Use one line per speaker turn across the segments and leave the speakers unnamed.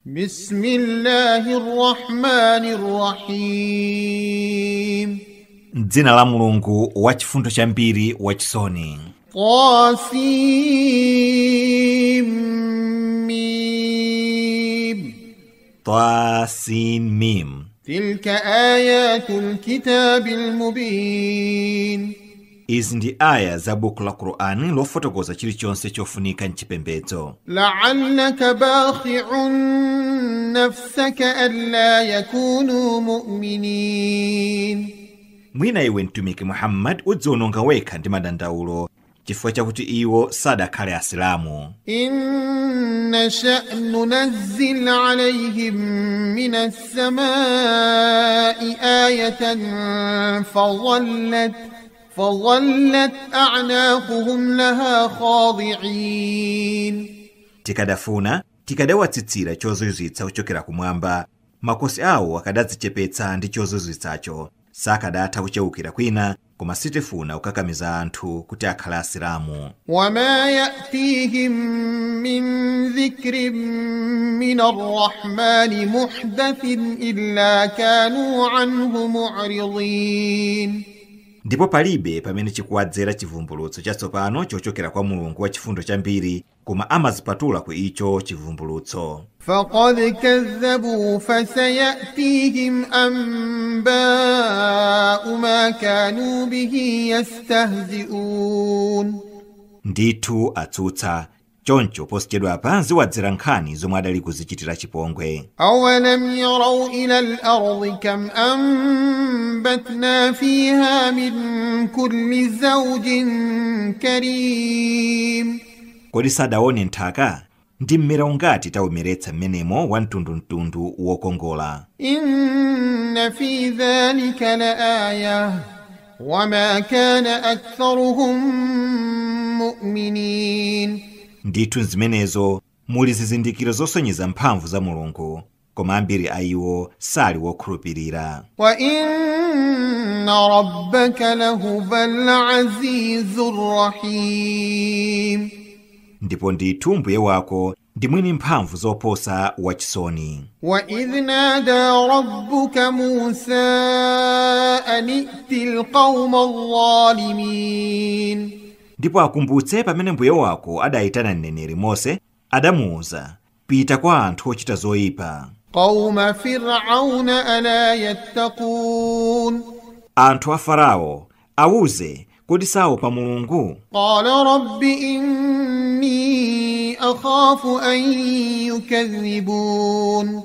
بسم الله الرحمن الرحيم.
Dzina la Mulungu wachifundo chambiri wachisoni.
طاسيم.
Tasin Mim.
تلك آيات الكتاب المبين.
Izi ndi aya za buku la Qur'ani lofotokoza chilichonse chofunika mchipembedzo.
لعلك باخع نفسك ألا يكونوا مؤمنين.
Mwina iwe Mtumiki Muhammad udziwononga wekha ndi madandaulo chifukwa chakuti iwo sadakhale Asilamu.
إن نشأ ننزل عليهم من السماء آية فظلت أعناقهم لها خاضعين.
Tikadafuna tikadawatsitsira chozizwitsa kuchokera kumwamba, makosi awo akadadzichepetsa ndi chozizwitsacho, sakadatha kuchewukira kwina, koma sitifuna kukakamiza anthu kuti akhale Asilamu.
وما يأتيهم من ذكر من الرحمن محدث إلا كانوا عنه معرضين.
Ndipo palibe pamene chikuwadzera chivumbulutso chatsopano chochokera kwa Mulungu wa chifundo chambiri, koma amazipatula ku icho chivumbulutso.
فقد كذبوا فسيأتيهم أنباء ما كانوا به يستهزئون.
Ndithu atsutsa, choncho posachedwapa ziwadzera nkhani zomwe adali kuzichitira chipongwe.
أولم يروا إلى الأرض كم أنبتنا فيها من كل زوج كريم.
Kodi sadaone nthaka ndi mmera ungati taumeretsa mmenemo wa mtundumtundu wokongola.
إن في ذلك لآية وما كان أكثرهم مؤمنين.
Ndithu zimenezo muli zizindikiro zosonyeza mphamvu za Mulungu, koma ambiri a iwo sali wokhulupirira.
وإن ربك لهو العزيز الرحيم.
Ndipo ndithu mbuye wako ndi mwini mphamvu zoposa wachisoni.
وإذ نادى ربك موسى أن ائت القوم الظالمين.
Ndipo akumbutse pamene mbuye wako adayitana mneneri Mose, adamuwuza, pita kwa anthu ochita zoyipa.
قوم فرعون ألا يتقون.
Anthu a Farao, awuze kodi saopa Mulungu?
قال رب إني أخاف أن يكذبون.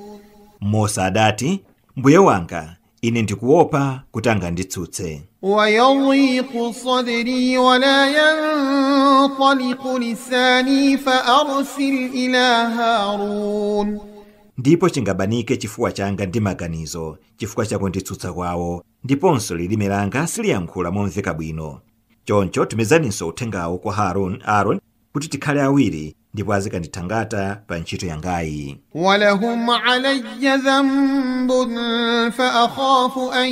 Mose adati, mbuye wanga, ine ndikuopa kuti anganditsutse.
ويضيق صدري ولا ينطلق لساني فأرسل إلى هارون.
Ndipo chingabanike chifuwa changa ndi maganizo chifukwa chakunditsutsa kwawo, ndiponso lilime langa siliyankhula momveka bwino. Choncho tumizaninso uthengawo kwa Aaron kuti tikhale awiri, ndipo azikandithangata pa ntchito yangayi.
ولهم علي ذنب فأخاف أن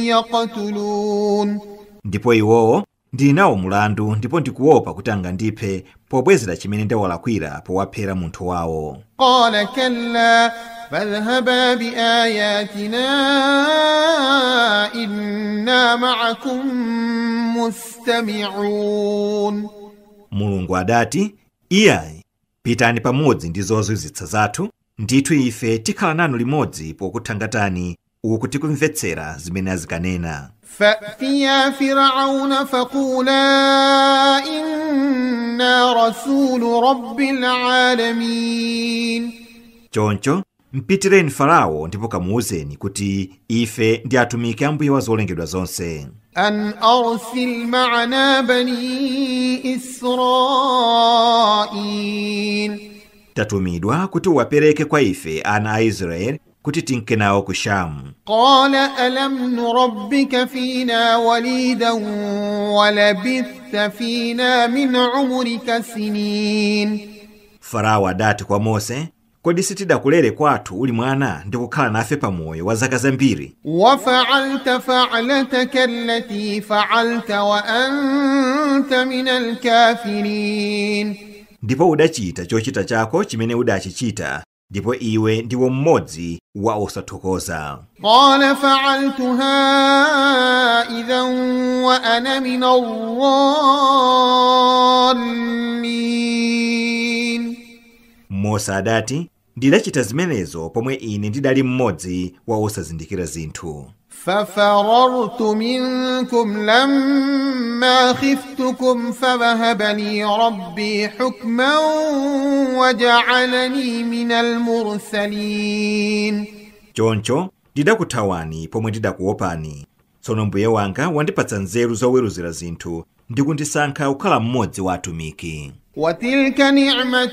يقتلون.
Ndipo iwowo ndili nawo mulandu, ndipo ndikuopa kuti angandiphe pobwezera chimene ndawalakwira powaphera munthu wawo.
قال كلا فاذهبا بآياتنا إنا معكم مستمعون.
Mulungu adati, iyayi, pitani pamodzi ndi zozizwitsa zathu, ndithu ife tikhala nanu limodzi pokuthangatani uku tikumvetsera zimene azikanena.
فأتيا فرعون فقولا إنا رسول رب العالمين.
Choncho mpitireni Farao ndipo kamuwuzeni kuti ife ndi atumiki a mbuye wa zolengedwa zonse.
أن أرسل معنا بني إسرائيل.
Tatumidwa kuti uwapereke kwa ife ana a Israeli kuti tinke nawo ku Shamu.
قال ألم نربك فينا وليدا ولبثت فينا من عمرك سنين.
Farao adati kwa Mose, kodi sitidakulere kwathu uli mwana ndi kukhala nafe pamoyo wa zaka zambiri?
وفعلت فعلتك التي فعلت وأنت من الكافرين.
Ndipo udachita chochita chako chimene udachichita Ndipo iwe ndiwo mmodzi wa osathokoza.
قال فعلتها إذا وأنا من الضالين.
Mose adati, ndidachita zimenezo pomwe ine ndidali mmodzi wa osazindikira zinthu.
ففررت منكم لما خفتكم فوهب لي ربي حكما وجعلني من المرسلين.
Choncho ndidakuthawani pomwe ndidakuopani. Tsono mbuye wanga wandipatsa nzeru zoweruzira zinthu ndi kundisankha kukhala mmodzi wa atumiki.
وتلك نعمة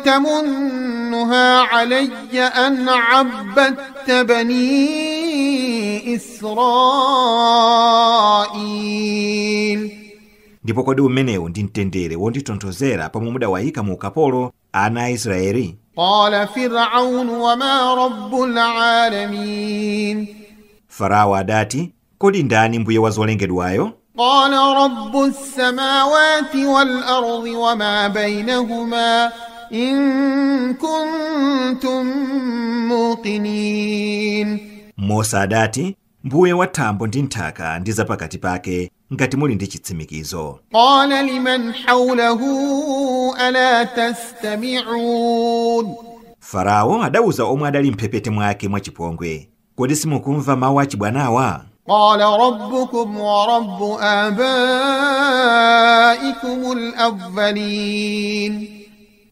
تمنها علي أن عبدت بني إسرائيل.
Ndipo kodi umenewu ndi mtendere wonditonthozera pomwe mudawayika mu ukapolo ana a Israeli?
قال فرعون وما رب العالمين.
Farao adati, kodi ndani mbuye wa zolengedwayo?
قال رب السماوات والأرض وما بينهما إن كنتم موقنين.
Mose adati, mbuye wa thambo ndi nthaka ndi zapakati pake ngati muli ndi chitsimikizo.
قال لمن حوله ألا تستمعون.
Farao adauza omwe adali mphepete mwake mwachipongwe, kodi simukumva mawu achibwanawa?
قال ربكم ورب آبائكم الأولين.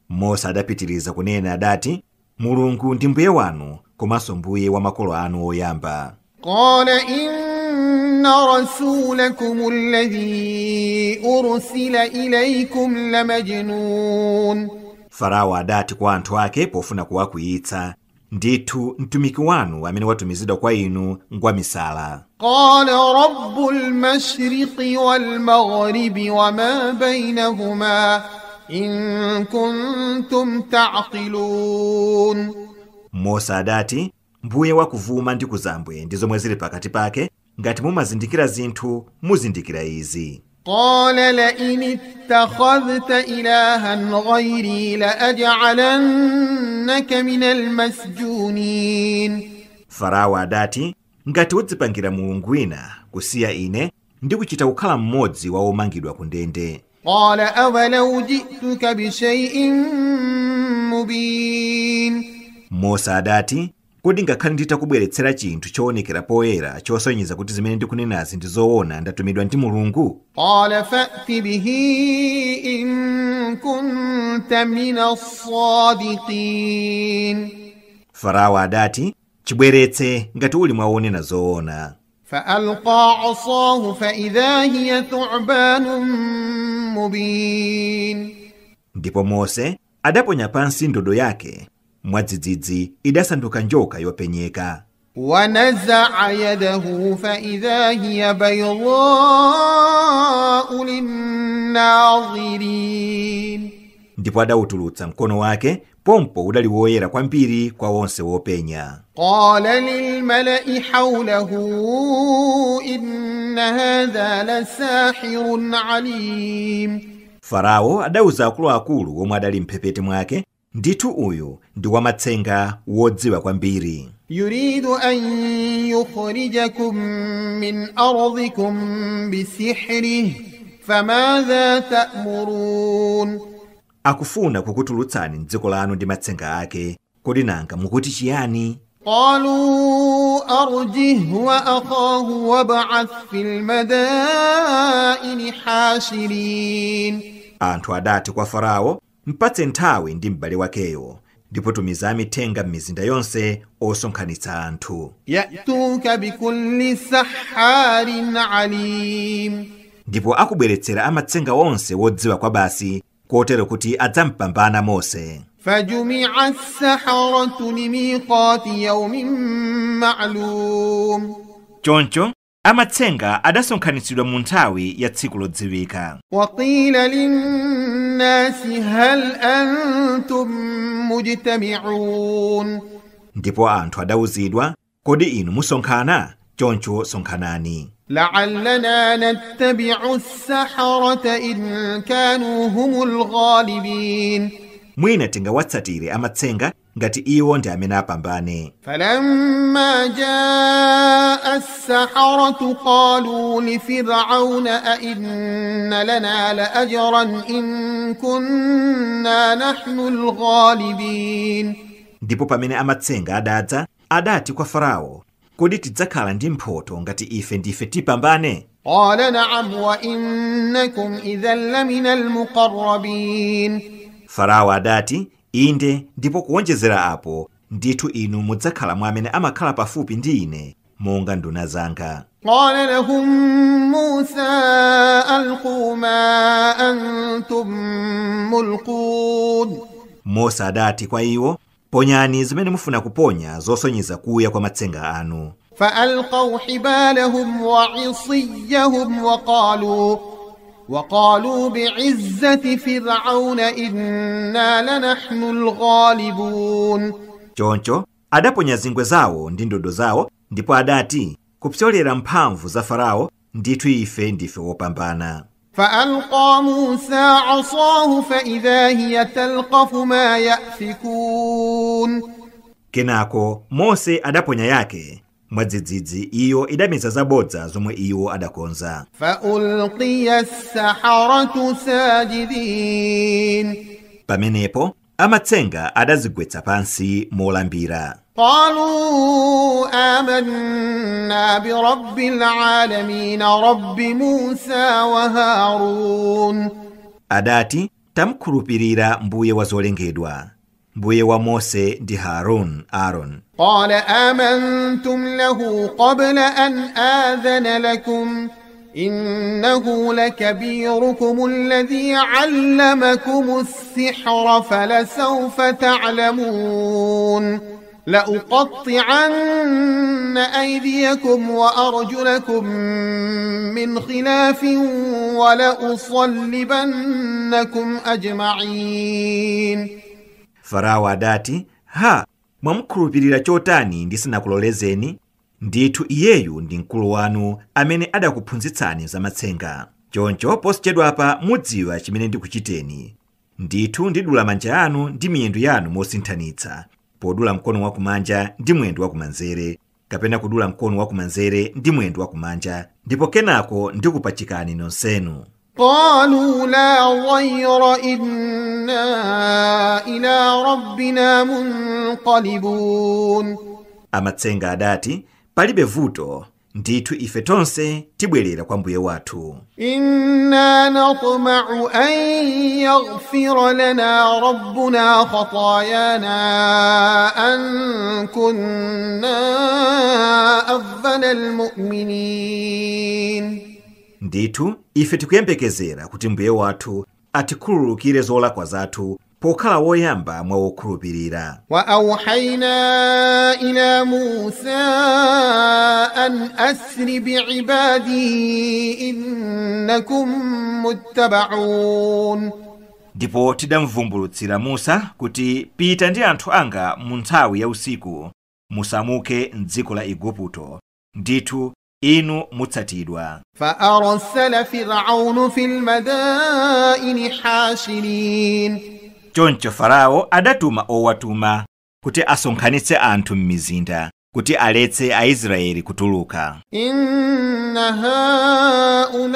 Mose adapitiriza kunena adati, Mulungu ndi mbuye wanu komanso mbuye wa makolo anu oyamba.
قال إن رسولكم الذي أرسل إليكم لمجنون.
Farao adati kwa anthu ake pofuna kuwakwiyitsa, ndithu mtumiki wanu amene watumizidwa kwa inu ngwamisala.
قال رب المشرق والمغرب وما بينهما إن كنتم تعقلون.
Mose adati, mbuye wakuvuma ndi kuzambwe ndi zomwe zili pakati pake, ngati mumazindikira zinthu muzindikira izi.
قال لئن اتخذت إلها غيري لأجعلنك من المسجونين.
Farao adati, ngati udzipangira mulungu wina kusiya ine ndikuchita kukhala mmodzi wa omangidwa ku ndende.
قال أولو جئتك بشيء مبين.
Mose adati, kodi ngakhale nditakubweretsera chinthu choonekera poyera chosonyeza kuti zimene ndikunenazi ndi zoona ndatumidwa ndi Mulungu?
قال فأت به إن كنت من الصادقين.
Farao adati, chibweretse ngati uli mwaonena zoona.
فألقى عصاه فإذا هي ثعبان مبين.
Ndipo Mose adaponya pansi ndodo yake, mwadzidzidzi idasanduka njoka yopenyeka.
ونزع يده فإذا هي بيضاء للناظرين.
Ndipo adawutulutsa mkono wake, pompo udali woyera kwambiri kwa onse wopenya.
قال للملأ حوله إن هذا لساحر عليم.
Farao adauza akuluakulu omwe adali mphepete mwake, ndithu uyu ndi wamatsenga wodziwa kwambiri.
يريد أن يخرجكم من أرضكم بسحره فماذا تأمرون.
Akufuna kukutulutsani m'dziko lanu ndi matsenga ake, kodi nanga mukuti chiyani?
قالوا أرجه وأخاه وابعث في المدائن حاشرين.
Anthu adati kwa Farao, mpatse nthawi ndi m'bale wakeyo, ndipo tumiza amithenga m'mizinda yonse osonkhanitsa anthu.
يأتوك بكل سحار عليم.
Ndipo akubweretsera amatsenga onse wodziwa kwa basi, kotero kuti adzampambana Mose.
فجمع السحرة لميقات يوم معلوم.
Choncho amatsenga adasonkhanitsidwa mu nthawi ya tsiku lodziwika.
وقيل للناس هل أنتم مجتمعون.
Ndipo anthu adawuzidwa, kodi inu musonkhana? Choncho sonkhanani.
لعلنا نتبع السحرة إن كانوا هم الغالبين.
Mwina tingawatsatire amatsenga ngati iwo ndi amene apambane.
فلما جاء السحرة قالوا لفرعون أئن لنا لأجرا إن كنا نحن الغالبين.
Ndipo pamene amatsenga adadza, adati kwa Farao, kodi tidzakhala ndi mphotho ngati ife ndife tipambane?
قال نعم وإنكم إذا لمن المقربين.
Farao adati, inde, ndipo kuwonjezera apo, ndithu inu mudzakhala mwa amene amakhala pafupi ndi ine, monga nduna zanga.
قال لهم موسى ألقوا ما أنتم ملقون.
Mose adati kwa iwo, ponyani zimene mufuna kuponya zosonyeza kuya kwa matsenga anu.
فألقوا حبالهم وعصيهم وقالوا بعزة فرعون إنا لنحن الغالبون.
Choncho adaponya zingwe zawo ndi ndodo zawo, ndipo adati, kupyolera mphamvu za Farao, ndithu ife ndife wopambana.
فألقى موسى عصاه فإذا هي تلقف ما يأفكون.
Kenako Mose adaponya yake, mwadzidzidzi iyo idameza zabodza zomwe iwo adakonza.
فألقي السحرة ساجدين.
Pamenepo amatsenga adazigwetsa pansi molambira.
قالوا آمنا برب العالمين رب موسى وهارون.
Adati, tamkhulupirira mbuye wa zolengedwa, mbuye wa Mose ndi Harun Aaron.
قال آمنتم له قبل أن آذن لكم إنه لكبيركم الذي علمكم السحر فلسوف تعلمون لأقطعن أيديكم وأرجلكم من خلاف ولأصلبنكم أجمعين.
Farao adati, ha, mwamkhulupirira chotani ndisinakulolezeni? Ndithu iyeyu ndi mkulu wanu amene adakuphunzitsani zamatsenga. Choncho posachedwapa mudziwa chimene ndikuchiteni. Ndithu ndidula manja anu ndi miyendo yanu mosinthanitsa, podula mkono wakumanja ndi mwendo wakumanzere, kapena kudula mkono wakumanzere ndi mwendo wakumanja, ndipo kenako ndikupachikani nonsenu.
قالوا لا ضير إنا إلى ربنا منقلبون.
Amatsenga adati, palibe vuto, ndithu ife tonse tibwerera kwa mbuye wathu.
إنا نطمع أن يغفر لنا ربنا خطايانا أن كنا أول المؤمنين.
Ndithu ife tikuyembekezera kuti mbuye wathu atikhululukire zolakwa zathu pokhala woyamba mwa wokhulupirira.
وأوحينا إلى موسى أن أسر بعبادي إنكم متبعون.
Ndipo tidamvumbulutsira Musa kuti, pita ndi anthu anga mu nthawi ya usiku, musamuke m'dziko la Igupto, ndithu inu mutsatidwa.
فأرسل فرعون في المدائن حاشرين.
Choncho Farao adatuma owatuma kuti asonkhanitse anthu m'mizinda, kuti aletse Aisraeli kutuluka.
إن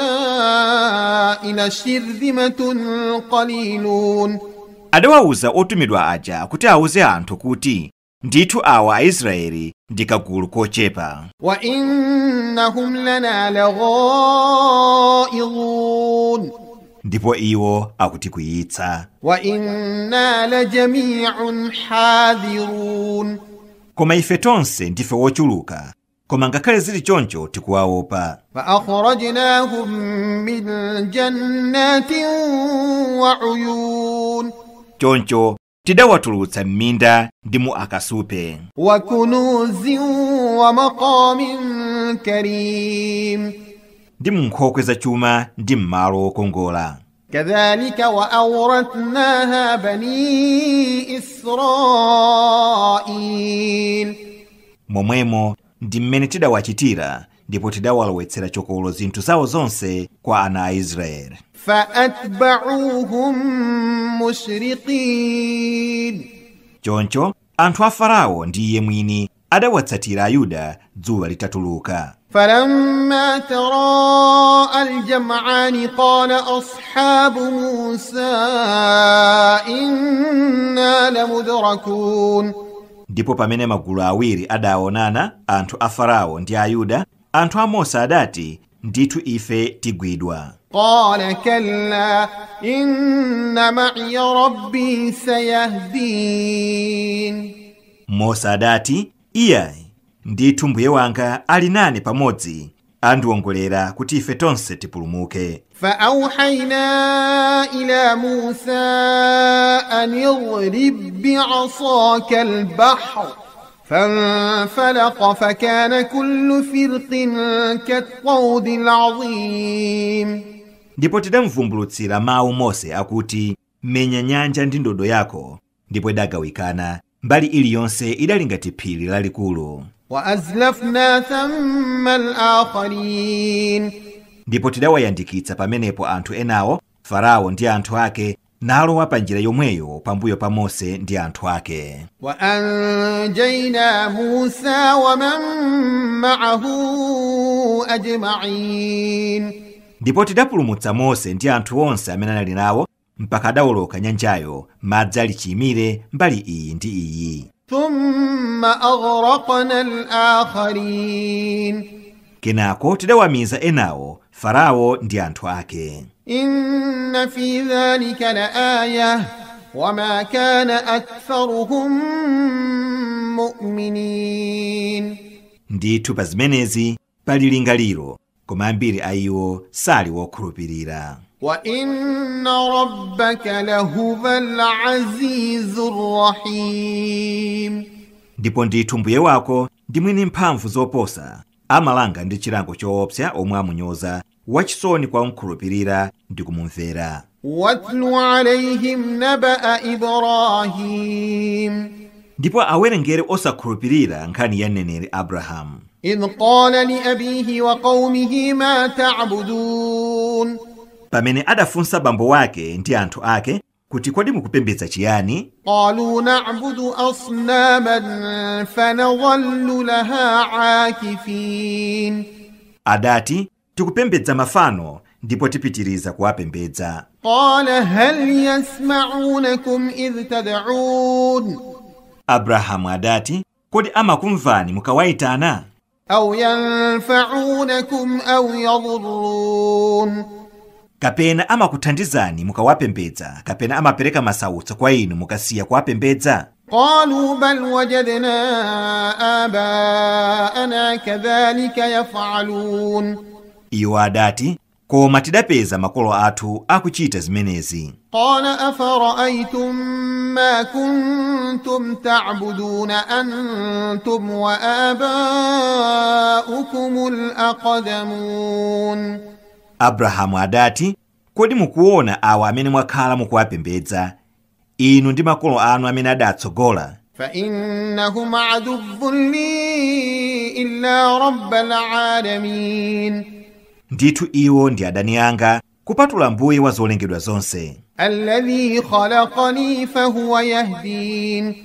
هؤلاء لشرذمة قليلون.
Adawawuza otumidwa aja kuti awuze anthu kuti, ndithu awa Aisraeli ndi kagulu kochepa.
وإنهم لنا لغائظون.
Ndipo iwo akutikwiyitsa.
وإنا لجميع حاذرون.
Koma ife tonse ndife wochuluka, koma ngakhale zili choncho tikuwaopa.
فأخرجناهم من جنات وعيون.
Choncho tidawatulutsa m'minda ndi mu akasupe.
وكنوز ومقام كريم.
Ndi mu nkhokwe za chuma ndi m'malo okongola.
كذلك وأورثناها بني إسرائيل.
Momwemo ndi mmene tidawachitira, ndipo tidawalowetsera chokolo zinthu zawo zonse kwa ana a Israeli.
فأتبعوهم مشرقين.
Choncho Anthu a Farao ndi iye mwini adawatsatira Ayuda dzuwa litatuluka.
فلما تراءى الجمعان قال أصحاب موسى إنا لمدركون.
Ndipo pamene magulu awiri adaonana, anthu a Farao ndi Ayuda, anthu a Mose adati, ndithu ife tigwidwa.
قال كلا إن معي ربي سيهدين.
Mose adati, iyayi, ndithu mbuye wanga ali nane pamodzi, andiwongolera kuti ife tonse tipulumuke.
فأوحينا إلى موسى أن اضرب بعصاك البحر فانفلق فكان كل فرق كالطود العظيم.
Ndipo tidamvumbulutsira mawu Mose akuti, menya nyanja ndi ndodo yako, ndipo idagawikana, mbali iliyonse idali ngati phiri lalikulu.
وأزلفنا ثم الآخرين.
Ndipo tidawayandikitsa pamenepo anthu enawo, Farao ndi anthu ake, nalowa pa njira yomweyo pambuyo pa Mose ndi anthu ake.
وأنجينا موسى ومن معه أجمعين.
Ndipo tidapulumutsa Mose ndi anthu onse amene anali nawo mpaka adawoloka nyanjayo, madzi ali chiyimire mbali iyi ndi iyi.
ثم أغرقنا الآخرين.
Kenako tidawamiza enawo, Farao ndi anthu ake.
إن في ذلك لآية وما كان أكثرهم مؤمنين.
Ndithu pa zimenezi pali lingaliro, koma ambiri a iwo sali wokhulupirira.
وإن ربك لهو العزيز الرحيم.
Ndipo ndithu mbuye wako ndi mwini mphamvu zoposa, amalanga ndi chilango choopsa omwe amunyoza, wachisoni kwa omkhulupirira ndi kumumvera.
واتل عليهم نبأ إبراهيم.
Ndipo awerengere osakhulupirira nkhani ya mneneri Abrahamu.
إذ قال لأبيه وقومه ما تعبدون.
Pamene adafunsa bambo wake ndi anthu ake kuti kodi mukupembedza chiyani?
قالوا نعبد أصناما فنظل لها عاكفين.
Adati, tikupembedza mafano ndipo tipitiriza kuwapembedza.
قال هل يسمعونكم إذ تدعون.
Abrahamu adati, kodi amakumvani mukawayitana?
أو ينفعونكم أو يضرون.
Kapena amakuthandizani mukawapembedza, kapena amapereka masautso kwa inu mukasiya kuwapembedza?
قالوا بل وجدنا آباءنا كذلك يفعلون.
Iwo adati, koma tidapeza makolo athu akuchita zimenezi.
قال أفرأيتم ما كنتم تعبدون أنتم وآباؤكم الأقدمون.
Abrahamu adati, kodi mukuona awa amene mwakhala mukuwapembedza, inu ndi makolo anu amene adatsogola?
فإنهم عدو لي إلا رب العالمين.
Ndithu iwo ndi adani anga, kupatula mbuye wa zolengedwa zonse.
الذي خلقني فهو يهدين.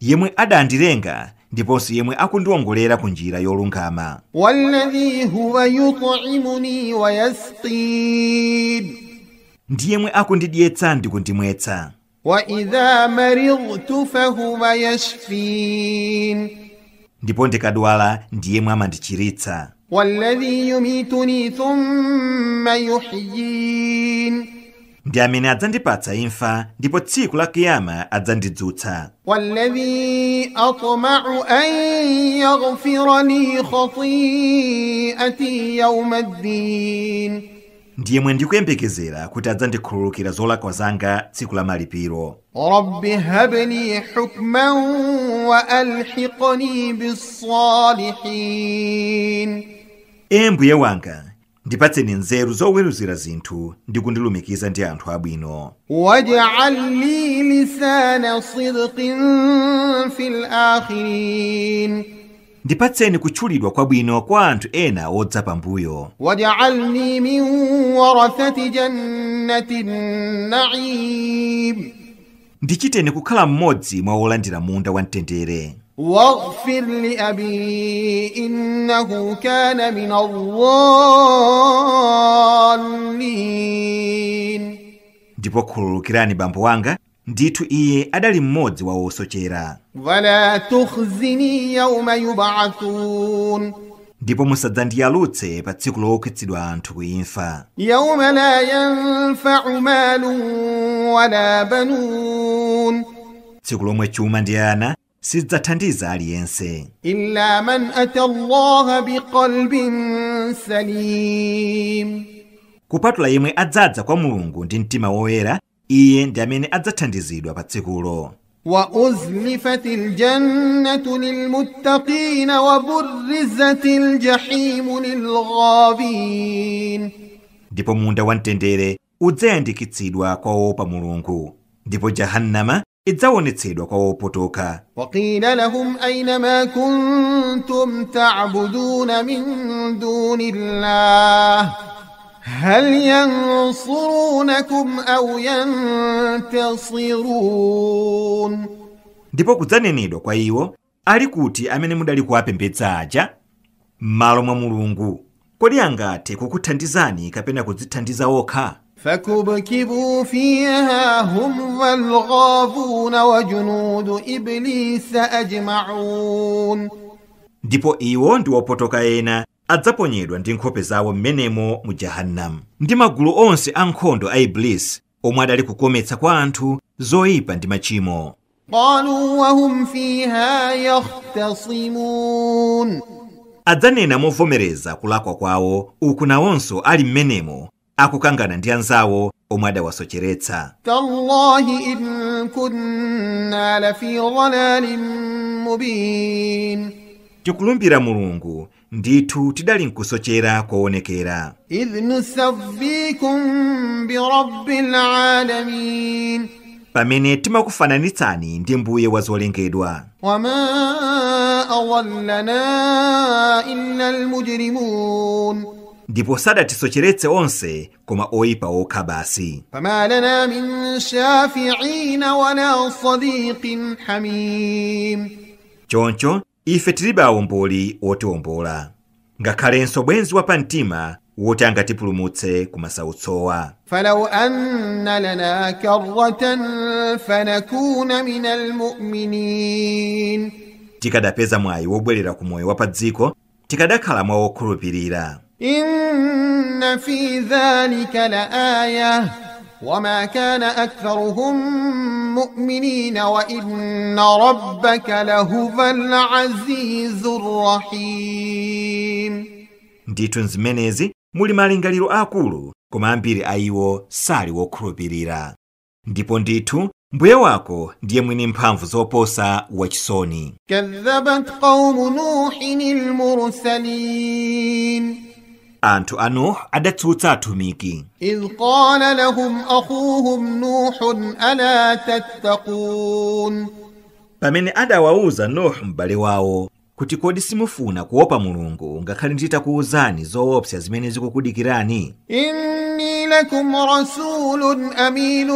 Yemwe adandilenga ndiponso yemwe akundiwongolera ku njira yolungama.
والذي هو يطعمني ويسقين.
Ndi yemwe akundidyetsa ndi kundimwetsa.
وإذا مرضت فهو يشفين.
Ndipo ndikadwala ndi yemwe amandichiritsa.
والذي يميتني ثم يحيين.
Ndi amene adzandipatsa imfa ndipo tsiku la kiyama adzandidzutsa.
والذي أطمع أن يغفر لي خطيئتي يوم الدين.
Ndi yemwe ndikuyembekezera kuti adzandikhululukira zolakwa zanga tsiku la malipiro.
رب هب لي حكما وألحقني بالصالحين.
Ee mbuye wanga, ndipatseni nzeru zoweruzira zinthu ndi kundilumikiza ndi anthu abwino.
واجعل لي لسان صدق في الآخرين.
Ndipatseni kutchulidwa kwabwino kwa anthu ena odza pambuyo.
واجعلني من ورثة جنة النعيم.
Ndichiteni kukhala mmodzi mwa olandira munda wamtendere.
واغفر لأبي إنه كان من الضالين.
Ndipo khululukirani bambo wanga, ndithu iye adali mmodzi wa osochera.
ولا تخزني يوم يبعثون.
Ndipo musadzandiyalutse pa tsiku loukitsidwa anthu kuimfa.
يوم لا ينفع مال ولا بنون.
Tsiku lomwe chuma ndi ana sizidzathandiza aliyense.
إلا من أتى الله بقلب سليم.
Kupatula yemwe adzadza kwa Mulungu ndi mtima woyera, iye ndi amene adzathandizidwa pa tsikulo.
وأزلفت الجنة للمتقين وبرزت الجحيم للغاوين.
Ndipo munda wamtendere udzayandikitsidwa kwa oopa Mulungu, ndipo Jahannama idzaonetsedwa kwa opotoka.
وقيل لهم أين ما كنتم تعبدون من دون الله هل ينصرونكم أو ينتصرون.
Ndipo kudzanenedwa kwa iwo, ali kuti amene mudali kuwapembedza aja m'malo mwa Mulungu, kodi angathe kukuthandizani kapena kudzithandiza okha?
فكبكبوا فيها هم والغاوون وجنود إبليس أجمعون.
Ndipo iwo ndi opotoka ena adzaponyedwa ndi nkhope zawo m'menemo mu Jahannam, ndi magulu onse ankhondo a Iblisi omwe adali kukometsa kwa anthu zoyipa ndi machimo.
قالوا وهم فيها يختصمون.
Adzanena movomereza kulakwa kwawo, uku nawonso ali m'menemo akukangana ndi anzawo omwe adawasocheretsa.
تالله إن كنا لفي ضلال مبين.
Tikulumbira Mulungu, ndithu tidali nkusochera koonekera.
إذ نسويكم برب العالمين.
Pamene timakufananitsani ndi mbuye wa zolengedwa.
وما أضلنا إلا المجرمون.
Ndipo sadatisocheretse onse koma oyipa okha basi.
فما لنا من شافعين ولا صديق حميم.
Choncho ife tilibe awomboli otiwombola, ngakhalenso bwenzi wapamtima woti angatipulumutse ku masautsowa.
فلو أن لنا كرة فنكون من المؤمنين.
Tikadapeza mwayi wobwerera ku moyo wa pa dziko, tikadakhala mwa wokhulupirira.
إن في ذلك لآية وما كان أكثرهم مؤمنين وإن ربك لهو العزيز الرحيم.
Ndithu zimenezi muli malingaliro akulu, koma ambiri a iwo sali wokhulupirira. Ndipo ndithu mbuye wako ndiye mwini mphamvu zoposa wachisoni.
كذبت قوم نوح المرسلين.
Anthu a Nuh adatsutsa atumiki.
إذ قال لهم أخوهم نوح ألا تتقون.
Pamene adawawuza Nuh m'bale wawo kuti kodi simufuna kuopa Mulungu ngakhale nditakuwuzani zoopsa zimene zikukudikirani?
إني لكم رسول أمين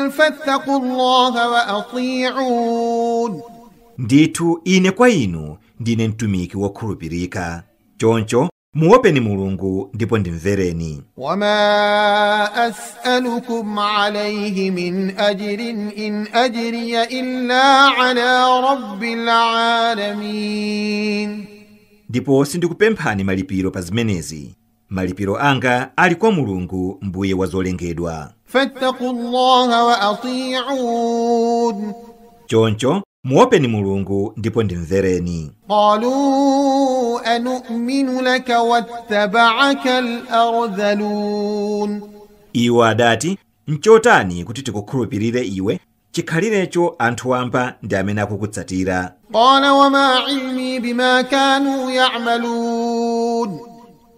فاتقوا الله وأطيعون.
Ndithu ine kwa inu ndine mtumiki wokhulupirika, choncho muopeni Mulungu ndipo ndimvereni.
وما أسألكم عليه من أجر إن أجري إلا على رب العالمين.
Ndipo sindikupemphani malipiro pa zimenezi, malipiro anga ali kwa Mulungu mbuye wa zolengedwa.
فاتقوا الله وأطيعون.
Choncho muopeni Mulungu ndipo ndimvereni.
قالوا أنؤمن لك واتبعك الأرذلون.
Iwo adati, nchotani kuti tikukhulupirire iwe, chikhalirecho anthu wamba ndi amene akukutsatira.
قال وما علمي بما كانوا يعملون.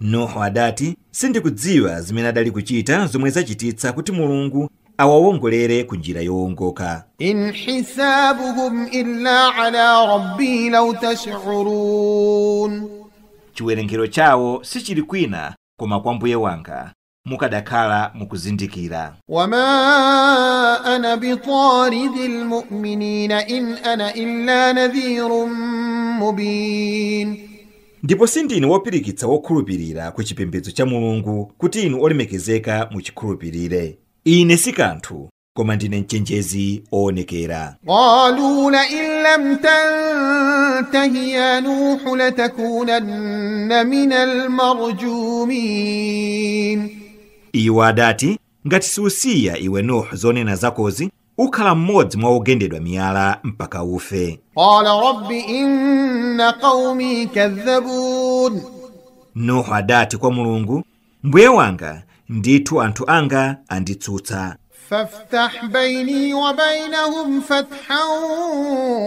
Nuhu adati, sindikudziwa zimene adali kuchita zomwe zachititsa kuti Mulungu awawongolere ku njira yowongoka.
إن حسابهم إلا على ربي لو تشعرون.
Chiwerengero chawo sichili kwina koma kwa mbuye wanga, mukadakhala mukuzindikira.
وما أنا بطارد المؤمنين إن أنا إلا نذير مبين.
Ndipo sindine wopirikitsa wokhulupirira ku chipembedzo cha Mulungu kuti inu olemekezeka muchikhulupirire. Ine si kanthu, koma ndine mchenjezi oonekera.
قالوا لئن لم تنته يا نوح لتكونن من المرجومين.
Iwo adati, ngati siusiya iwe Nuhu zonena zakozi, ukhala mmodzi mwa ogendedwa miyala mpaka ufe.
قال رب إن قومي كذبون.
Nuhu adati kwa Mulungu, mbuye wanga, ndithu anthu anga anditsutsa.
فافتح بيني وبينهم فتحا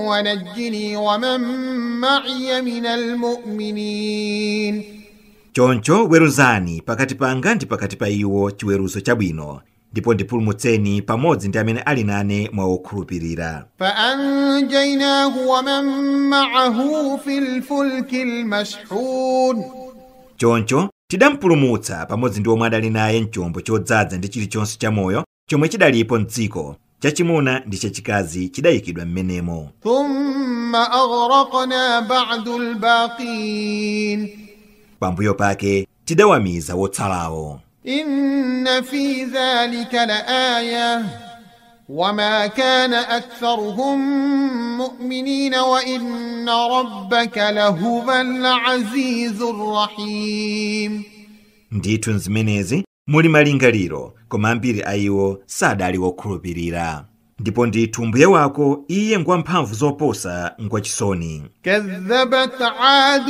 ونجني ومن معي من المؤمنين.
Choncho weruzani pakati panga ndi pakati pa iwo chiweruzo chabwino, ndipo ndipulumutseni pamodzi ndi amene ali nane mwa okhulupirira.
فأنجيناه ومن معه في الفلك المشحون.
Choncho tidampulumutsa pamodzi ndi omwe adali naye mchombo chodzaza ndi chilichonse chamoyo chomwe chidalipo mdziko, chachimuna ndi chachikazi chidayikidwa m'menemo.
ثم أغرقنا بعد الباقين.
Pambuyo pake tidawamiza wotsalawo.
إن في ذلك لآية وما كان أكثرهم مؤمنين وإن ربك لهو العزيز الرحيم.
Ndithu nzimenezi muli malingaliro, koma ambiri a iwo sadali wokhulupirira. Ndipo ndithu mbuye wako iye ngwamphamvu zoposa ngwachisoni.
كذبت عاد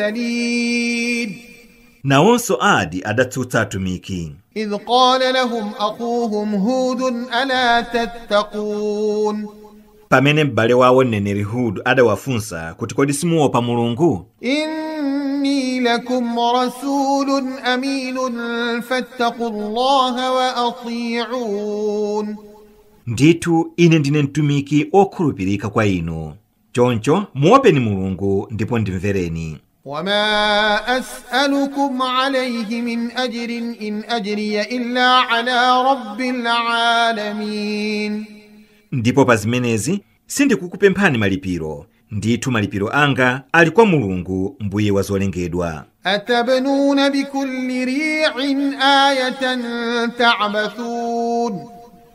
المرسلين.
Nawonso Adi adatsutsa atumiki.
إذ قال لهم أخوهم هود ألا تتقون.
Pamene m'bale wawo mneneri Hudu adawafunsa kuti kodi simuopa Mulungu?
إني لكم رسول أمين فاتقوا الله وأطيعون.
Ndithu ine ndine mtumiki okhulupirika kwa inu, choncho muopeni Mulungu ndipo ndimvereni.
وما أسألكم عليه من أجر إن أجري إلا على رب العالمين.
Ndipo pa zimenezi sindikukupemphani malipiro, ndithu malipiro anga ali kwa Mulungu mbuye wa zolengedwa.
أتبنون بكل ريع آية تعبثون.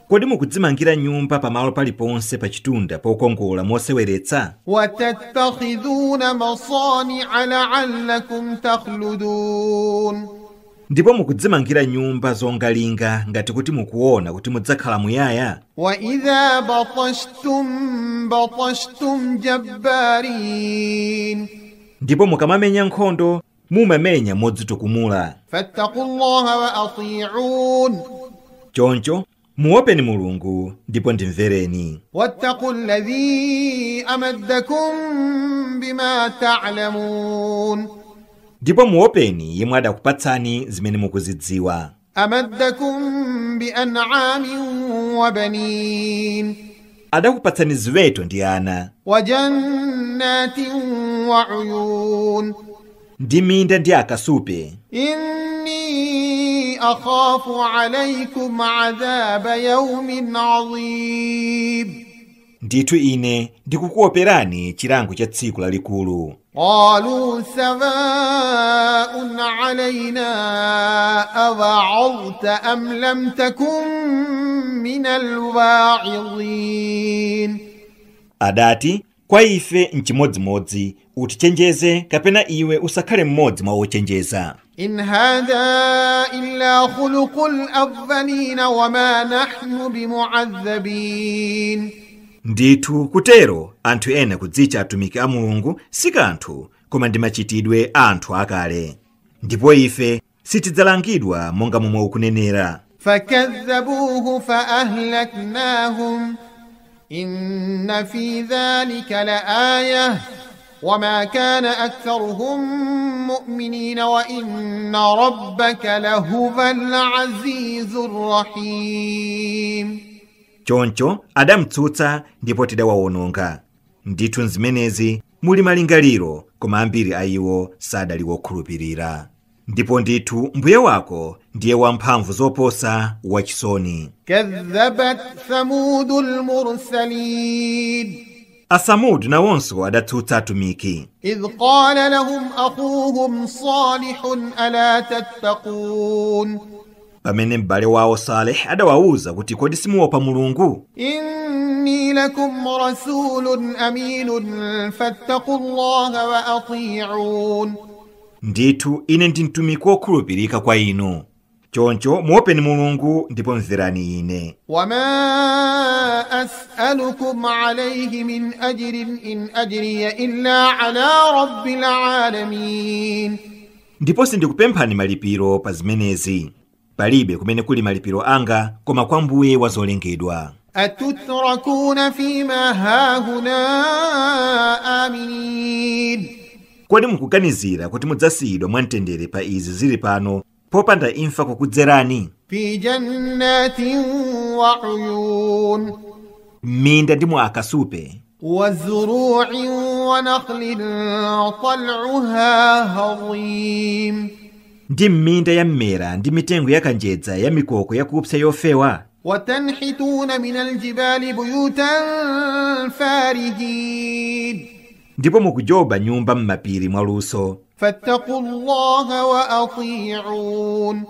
Kodi mukudzimangira nyumba pamalo paliponse pa chitunda pokongola moseweretsa?
وتتخذون مصانع لعلكم تخلدون.
Ndipo mukudzimangira nyumba zongalinga ngati kuti mukuona kuti mudzakhala muyaya?
وإذا بطشتم بطشتم جبارين.
Ndipo mukamamenya nkhondo mumamenya modzitukumula.
فاتقوا الله وأطيعون.
Choncho muopeni Mulungu ndipo ndimvereni.
واتقوا الذي أمدكم بما تعلمون.
Ndipo muopeni yemwe adakupatsani zimene mukuzidziwa.
أمدكم بأنعام وبنين.
Adakupatsani ziweto ndi ana.
وجنات وعيون.
Ndi minda ndi akasupe.
إني أخاف عليكم عذاب يوم عظيم.
Ndithu ine ndikukuoperani chilango cha tsiku lalikulu.
قالوا سواء علينا أوعظت أم لم تكن من الواعظين.
Adati, kwa ife nchimodzimodzi, utichenjeze kapena iwe usakhale mmodzi mwa ochenjeza.
إن هذا إلا خلق الأولين وما نحن بمعذبين.
Ndithu kutero anthu ena kudzicha atumiki a Mulungu si kanthu, koma ndi machitidwe a anthu akale. Ndipo ife sitidzalangidwa monga momwe ukunenera.
فكذبوه فأهلكناهم إن في ذلك لآية وما كان أكثرهم مؤمنين وإن ربك لهو العزيز الرحيم.
Choncho adamtsutsa ndipo tidawawononga. Ndithu nzimenezi muli malingaliro, koma ambiri a iwo sadali wokhulupirira. Ndipo ndithu mbuye wako ndiye wamphamvu zoposa wachisoni.
كذبت ثمود المرسلين.
Asamudi nawonso adatsutsa atumiki.
إذ قال لهم أخوهم صالح ألا تتقون.
Pamene m'bale wawo Saleh adawawuza kuti kodi simuopa Mulungu?
إني لكم رسول أمين فاتقوا الله وأطيعون.
Ndithu ine ndi mtumiki wokhulupirika kwa inu, choncho muopeni Mulungu ndipo mverani ine.
وما أسألكم عليه من أجر إن أجري إلا على رب العالمين.
Ndipo sindikupemphani malipiro pa zimenezi, palibe kumene kuli malipiro anga koma kwa Mbuye wa zolengedwa.
أتتركون فيما هاهنا آمنين.
Kodi mukuganizira kuti mudzasiyidwa mwamtendere pa izi zili pano popanda imfa kukudzerani?
في جنات وعيون.
M'minda ndi mu akasupe.
وزروع ونخل طلعها هضيم.
Ndi m'minda ya mmera ndi mitengo ya kanjedza ya mikoko yakupsa yofewa.
وتنحتون من الجبال بيوتا فارهين.
Ndipo mukujoba nyumba m'mapiri mwaluso.
فاتقوا الله وأطيعون.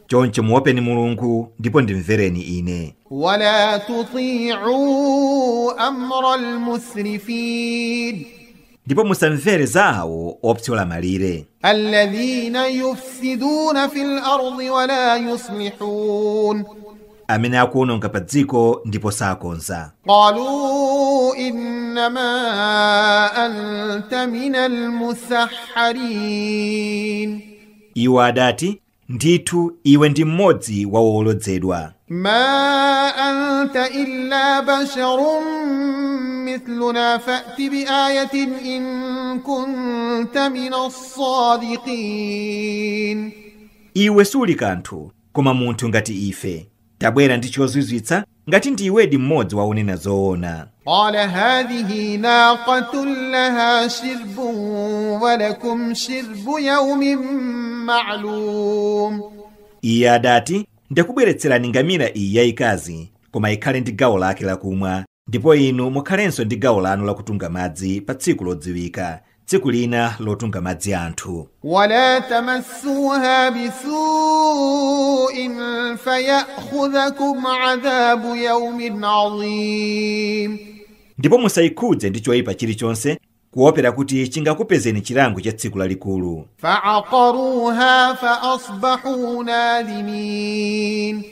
Choncho muopeni Mulungu ndipo ndimvereni ine.
ولا تطيعوا أمر المسرفين.
Ndipo musamvere za awo opyola malire.
الذين يفسدون في الأرض ولا يصلحون.
Amene akuononga pa dziko ndipo sakonza.
قالوا إنما أنت من المسحرين.
Iwo adati, ndithu iwe ndi mmodzi wa wolodzedwa.
ما أنت إلا بشر مثلنا فأت بآية إن كنت من الصادقين.
Iwe suli kanthu koma munthu ngati ife, tabwera ndi chozizwitsa ngati ndiwedi mmodzi wa onena zoona.
قال هذه ناقة لها شرب ولكم شرب يوم معلوم.
Iye adati, ndakubweretserani ngamira iyi yayikazi, koma ikhale ndi gawo lake lakumwa, ndipo inu mukhalenso ndi gawo lanu lakutunga madzi pa tsiku lodziwika, tsiku lina lotunga madzi anthu.
ولا تمسوها بسوء فيأخذكم عذاب يوم عظيم.
Ndipo musayikhudze ndi choyipa chilichonse, kuopera kuti chingakupezeni chilango cha tsiku lalikulu.
فعقروها فأصبحوا نادمين.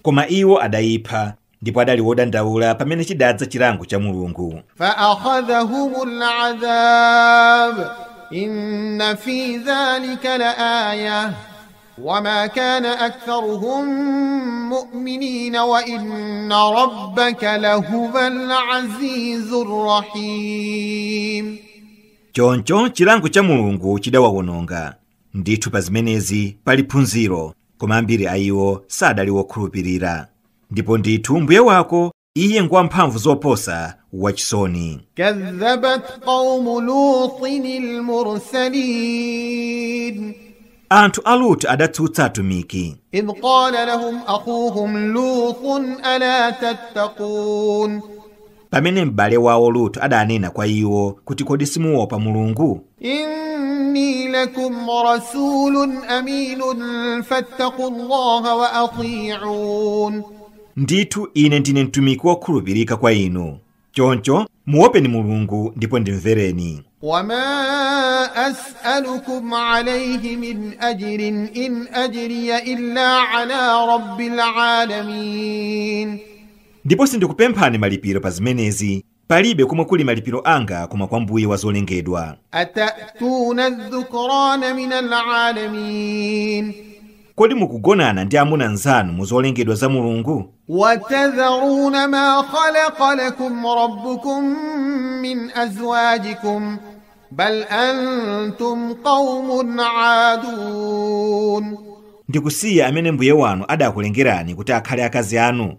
Koma iwo adayipha, ndipo adali wodandaula pamene chidadza chilango cha Mulungu.
فأخذهم العذاب إن في ذلك لآية وما كان أكثرهم مؤمنين وإن ربك لهو العزيز الرحيم.
Choncho chilango cha Mulungu chidawawononga. Ndithu pa zimenezi pali phunziro, koma ambiri a iwo sadali wokhulupirira. Ndipo ndithu mbuye wako iye ngwamphamvu zoposa wachisoni.
كذبت قوم لوط المرسلين.
Anthu a Lutu adatsutsa atumiki.
إذ قال لهم أخوهم لوط ألا تتقون.
Pamene m'bale wawo Lutu adanena kwa iwo kuti kodi simuopa Mulungu?
إني لكم رسول أمين فاتقوا الله وأطيعون.
Ndithu ine ndine mtumiki wokhulupirika kwa inu, choncho muopeni Mulungu ndipo ndimvereni.
وما أسألكم عليه من أجر إن أجري إلا على رب العالمين.
Ndipo sindikupemphani malipiro pa zimenezi, palibe komwe kuli malipiro anga koma kwa Mbuye wa zolengedwa.
أتأتون الذكران من العالمين.
Kodi mukugonana ndi amuna anzanu mu zolengedwa za Mulungu?
وتذرون ما خلق لكم ربكم من أزواجكم بل أنتم قوم عادون.
Ndikusiya amene mbuye wanu adakulengerani kuti akhale akazi anu.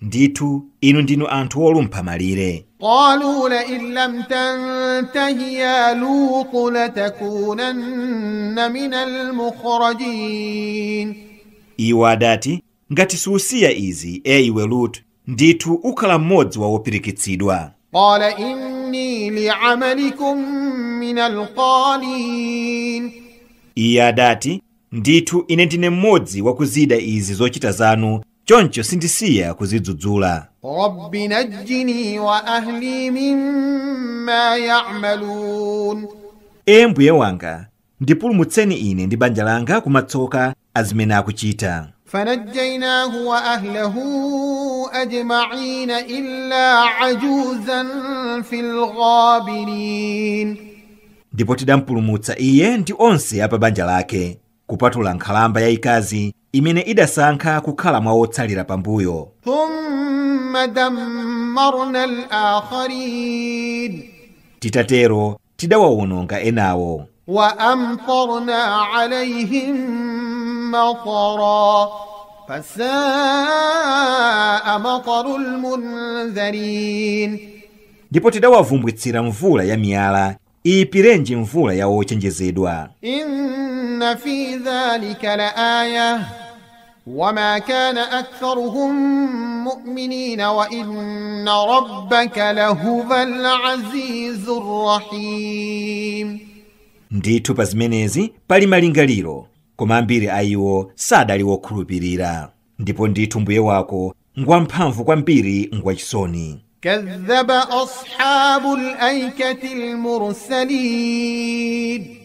Ndithu inu ndinu anthu olumpha malire.
قالوا لئن لم تنته يا لوط لتكونن من المخرجين.
Iwo adati, ngati susiya izi, e iwe Lut, ndithu ukhala mmodzi wa wopirikitsidwa.
قال إني لعملكم من القالين.
Iye adati, ndithu ine ndine mmodzi wakuzida izi zochita zanu, choncho sindisiya kuzidzudzula.
رب نجني وأهلي مما يعملون.
E mbuye wanga, ndipulumutseni ine ndi banja langa kumatsoka azimene akuchita.
فنجيناه وأهله أجمعين إلا عجوزا في الغابرين.
Ndipo tidampulumutsa iye ndi onse apa banja lake, kupatula nkhalamba yayikazi imene idasankha kukhala mwa otsalira pambuyo.
ثم دمرنا الآخرين.
Titatero tidawawononga enawo.
وأمطرنا عليهم مطرا فساء مطر المنذرين.
Ndipo tidawavumbwitsira mvula ya miyala, iyipirenji mvula ya ochenjezedwa.
إن في ذلك لآية وما كان أكثرهم مؤمنين وإن ربك لهو العزيز الرحيم.
Ndithu pa zimenezi pali malingaliro, koma ambiri a iwo sadali wokhulupirira. Ndipo ndithu mbuye wako ngwamphamvu kwambiri, ngwachisoni.
كذب أصحاب الأيكة المرسلين.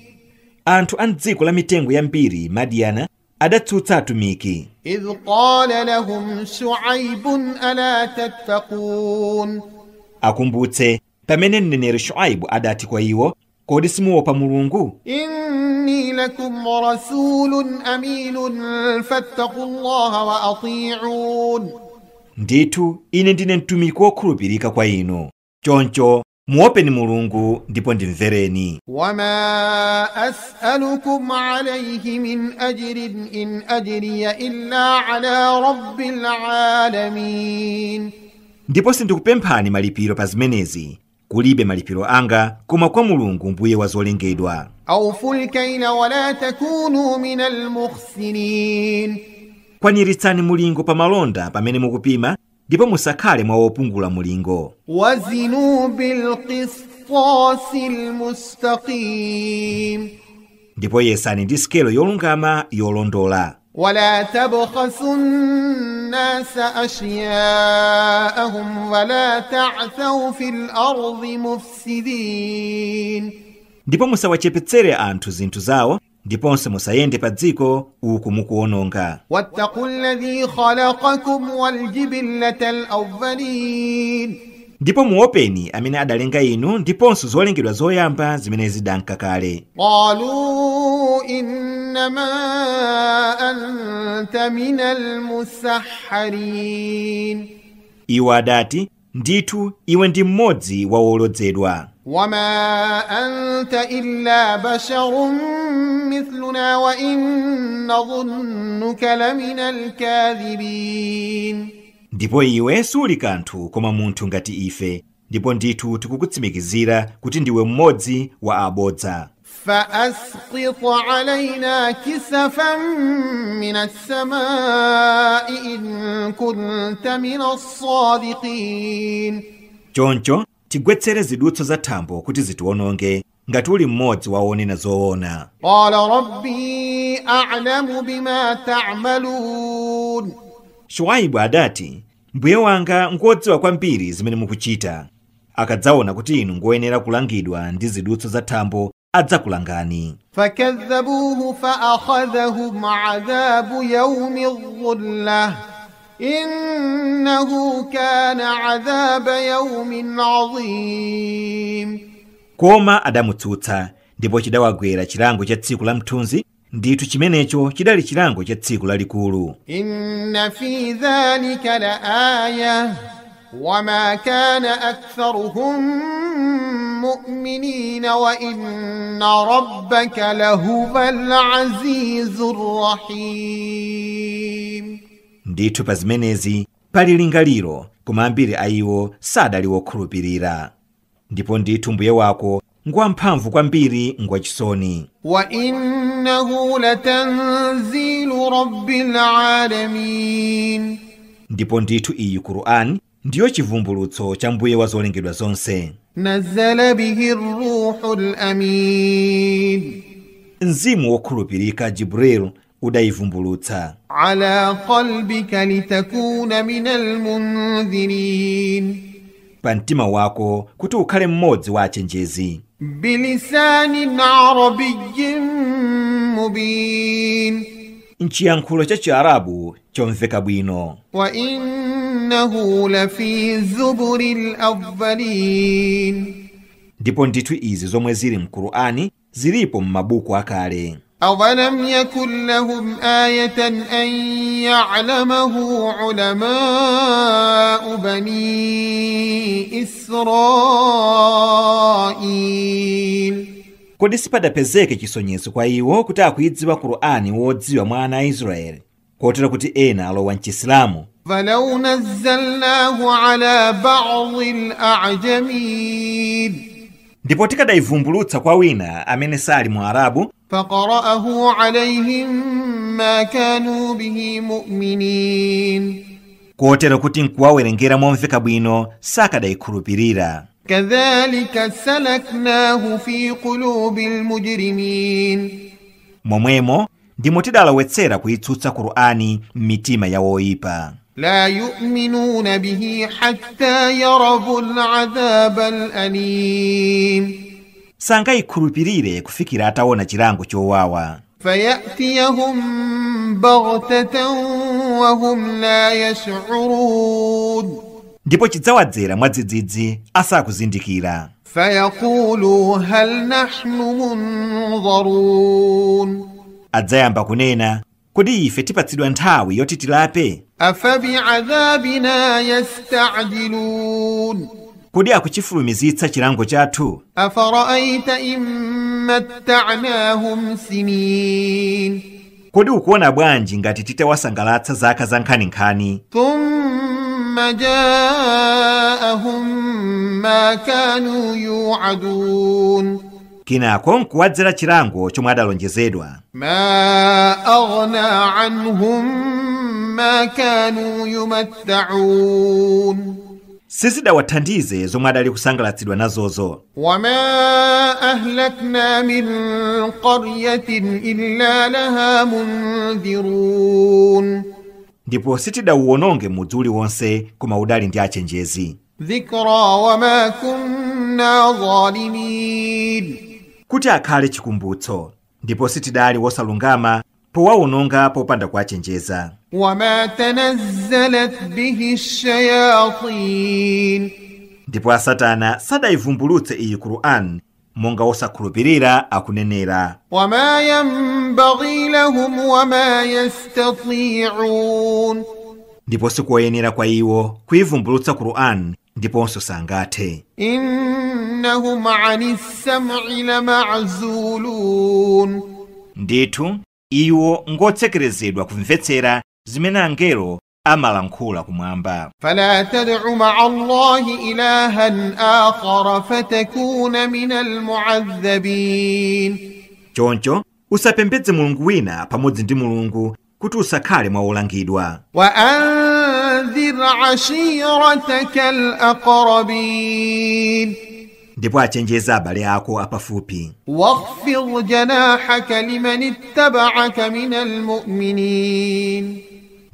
Anthu a mdziko la mitengo yambiri, Madiyana, adatsutsa atumiki.
إذ قال لهم شعيب ألا تتقون.
Akumbutse pamene mneneri Shuaibu adati kwa iwo, kodi simuopa Mulungu?
إني لكم رسول أمين فاتقوا الله وأطيعون.
Ndithu ine ndine mtumiki wokhulupirika kwa inu, choncho muopeni Mulungu ndipo ndimvereni.
وما أسألكم عليه من أجر إن أجري إلا على رب العالمين.
Ndipo sindikupemphani malipiro pa zimenezi, kulibe malipiro anga koma kwa Mulungu mbuye wa zolengedwa.
أوفوا الكيل ولا تكونوا من المخسرين.
Kwaniritsani mulingo pa malonda pamene mukupima, ndipo musakhale mwa wopungula mulingo.
وزنوا بالقسطاس المستقيم.
Ndipo yesani ndi sikelo yolungama yolondola.
ولا تبخسوا الناس أشياءهم ولا تعثوا في الأرض مفسدين.
Ndipo musawachepetsere anthu zinthu zawo, ndiponso musayende pa dziko uku mukuwononga.
واتقوا الذي خلقكم والجبلة الأولين.
Ndipo muopeni amene adalenga inu ndiponso zolengedwa zoyamba zimene zidanka kale.
قالوا إنما أنت من المسحرين.
Iwo adati, ndithu iwe ndi mmodzi wa wolodzedwa.
وما أنت إلا بشر مثلنا وإن نظنك لمن الكاذبين.
Ndipo iwe suli kanthu koma munthu ngati ife, ndipo ndithu tikukutsimikizira kuti ndiwe mmodzi wa abodza.
فأسقط علينا كسفا من السماء إن كنت من الصادقين.
Choncho tigwetsere zidutso za thambo kuti zitiwononge, ngati uli mmodzi wa onena zoona.
قال ربي أعلم بما تعملون.
Shuaibu adati, mbuye wanga ngodziwa kwambiri zimene mukuchita. Akadzaona kuti inu ngoyenera kulangidwa ndi zidutso za thambo, adzakulangani.
فكذبوه فأخذهم عذاب يوم الظلة إنه كان عذاب يوم عظيم.
Koma adamutsutsa, ndipo chidawagwera chilango cha tsiku la mthunzi, ndithu chimenecho chidali chilango cha tsiku lalikulu.
إن في ذلك لآية وما كان أكثرهم مؤمنين وإن ربك لهو العزيز الرحيم.
Ndithu pa zimenezi Pali lingaliro, koma ambiri a iwo sadali wokhulupirira. Ndipo ndithu mbuye wako ngwamphamvu kwambiri, ngwachisoni.
وإنه لتنزيل رب العالمين.
Ndipo ndithu iyi Qur'an ndiyo chivumbulutso cha mbuye wa zolengedwa zonse.
نزل به الروح الأمين.
Mzimu wokhulupirika Jibril udayivumbulutsa.
على قلبك لتكون من المنذرين.
Pa mtima wako kuti ukhale mmodzi wa achenjezi.
بلسان عربي مبين.
Mchiyankhulo cha Chiarabu chomveka bwino.
وإنه لفي زبر الأولين.
Ndipo ndithu izi zomwe zili mQur'ani zilipo m'mabuku akale.
أولم يكن لهم آية أن يعلمه علماء بني إسرائيل.
Kodi sipadapezeke chisonyezo kwa iwo kuti akuidziwa Qur'ani wodziwa mwa ana a Israeli, kotero kuti ena alowa mchisilamu?
فلو نزلناه على بعض الأعجمين.
Ndipo tikadayivumbulutsa kwa wina amene sali mu Arabu,
فقرأه عليهم ما كانوا به مؤمنين.
Kotero kuti nkuwawerengera momveka bwino sakadayikhulupirira.
كذلك سلكناه في قلوب المجرمين.
Momwemo ndimo tidalowetsera kuyitsutsa Qur'ani m'mitima ya woyipa.
لا يؤمنون به حتى يروا العذاب الأليم.
Sangayikhulupirire kufikira ataona chilango chowawa.
فيأتيهم بغتة وهم لا يشعرون.
Ndipo chidzawadzera mwadzidzidzi asakuzindikira.
فيقولوا هل نحن منظرون.
Adzayamba kunena, kodi ife tipatsidwa nthawi yoti tilape?
أفبعذابنا يستعجلون.
Kodi akuchifulumizitsa chilango chathu?
أفرأيت إن متعناهم سنين.
Kodi ukuona bwanji ngati titawasangalatsa zaka za nkhaninkhani?
ثم جاءهم ما كانوا يوعدون.
Kenako nkuwadzera chilango chomwe adalonjezedwa.
ما أغنى عنهم ما كانوا يمتعون.
Sizidawathandize zomwe adali kusangalatsidwa nazozo.
وما أهلكنا من قرية إلا لها منذرون.
Ndipo sitidawuwononge mudzi uliwonse koma udali ndi achenjezi.
ذكرى وما كنا ظالمين.
Kuti akhale chikumbutso, ndipo sitidali wosalungama powawononga popanda kuwachenjeza.
وما تنزلت به الشياطين.
Ndipo asatana sadayivumbulutse iyi Qur'an monga wosakhulupirira akunenera.
وما ينبغي لهم وما يستطيعون.
Ndipo sikoyenera kwa iwo kuyivumbulutsa Qur'an ndiponso sangathe.
إنهم عن السمع لمعزولون.
Ndithu iwo ngotsekerezedwa kumvetsera zimene angelo amalankhula kumwamba.
فلا تدع مع الله إلها آخر فتكون من المعذبين.
Choncho usapembedze mulungu wina pamodzi ndi Mulungu kuti usakhale mwa olangidwa.
وأنذر عشيرتك الأقربين.
Ndipo achenjeza abale ako apafupi.
واخفض جناحك لمن اتبعك من المؤمنين.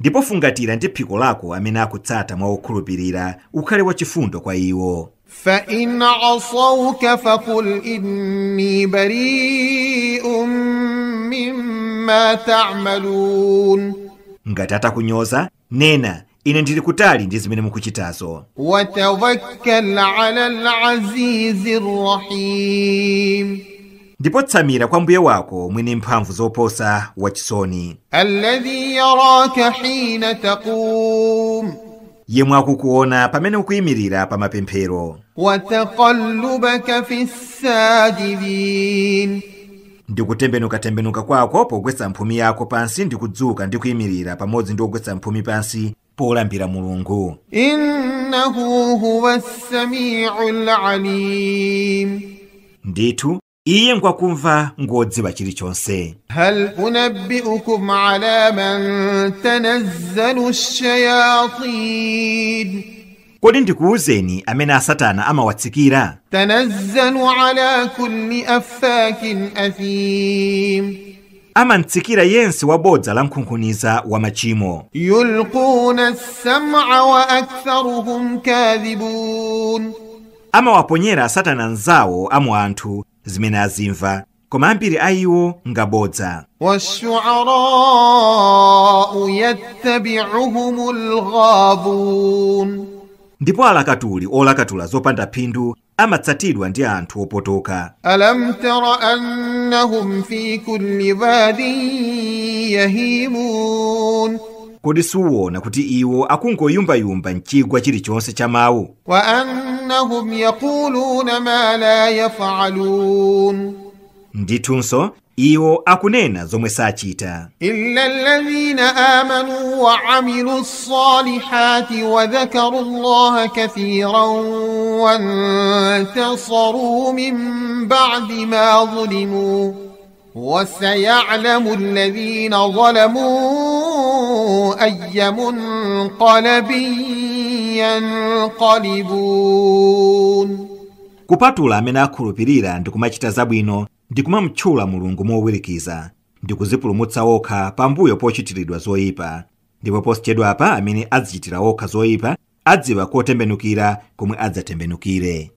Ndipo fungatira ndi phiko lako amene akutsata mwa okhulupirira, ukhale wachifundo kwa iwo.
فإن عصوك فقل إني بريء مما تعملون.
Ngati atakunyoza, nena, ine ndili kutali ndi zimene mukuchitazo.
وتوكل على العزيز الرحيم.
Ndipo tsamira kwa mbuye wako mwini mphamvu zoposa wachisoni.
الذي يراك حين تقوم.
Yemwe akukuona pamene ukuyimirira pa mapemphero.
وتقلبك في الساجدين.
Ndikutembenukatembenuka kwako pogwetsa mphumi yako pansi ndi kudzuka ndi kuyimirira pamodzi ndi ogwetsa mphumi pansi Polambira Mulungu.
إنه هو السميع العليم.
Ndithu iye ngwakumva, ngodziwa chilichonse.
هل أنبئكم على من تنزل الشياطين؟
Kodi ndikuwuzeni amene asatana amawatsikira?
تنزل على كل أفاك أثيم.
Amamtsikira yense wabodza la nkhunkhuniza wa machimo.
يلقون السمع وأكثرهم كاذبون.
Amawaponyera asatana anzawo amu anthu zimene azimva, koma ambiri a iwo ngabodza.
والشعراء يتبعهم الغاوون.
Ndipo alakatuli olakatula zopanda phindu amatsatidwa ndi anthu opotoka.
ألم تر أنهم في كل واد يهيمون؟
Kodi suwona kuti iwo akungoyumbayumba mchigwa chilichonse cha mawu?
وأنهم يقولون ما لا يفعلون.
Ndithunso iwo akunena zomwe sachita.
إلا الذين آمنوا وعملوا الصالحات وذكروا الله كثيرا وانتصروا من بعد ما ظلموا، وسيعلم الذين ظلموا أي منقلب ينقلبون.
Kupatula amene akhulupirira ndi kumachita zabwino ndi kumamutchula Mulungu mowirikiza ndi kuzipulumutsa okha pambuyo pochitiridwa zoyipa, ndipo posachedwapa amene azichitira okha zoyipa adziwa kotembenukira komwe adzatembenukire.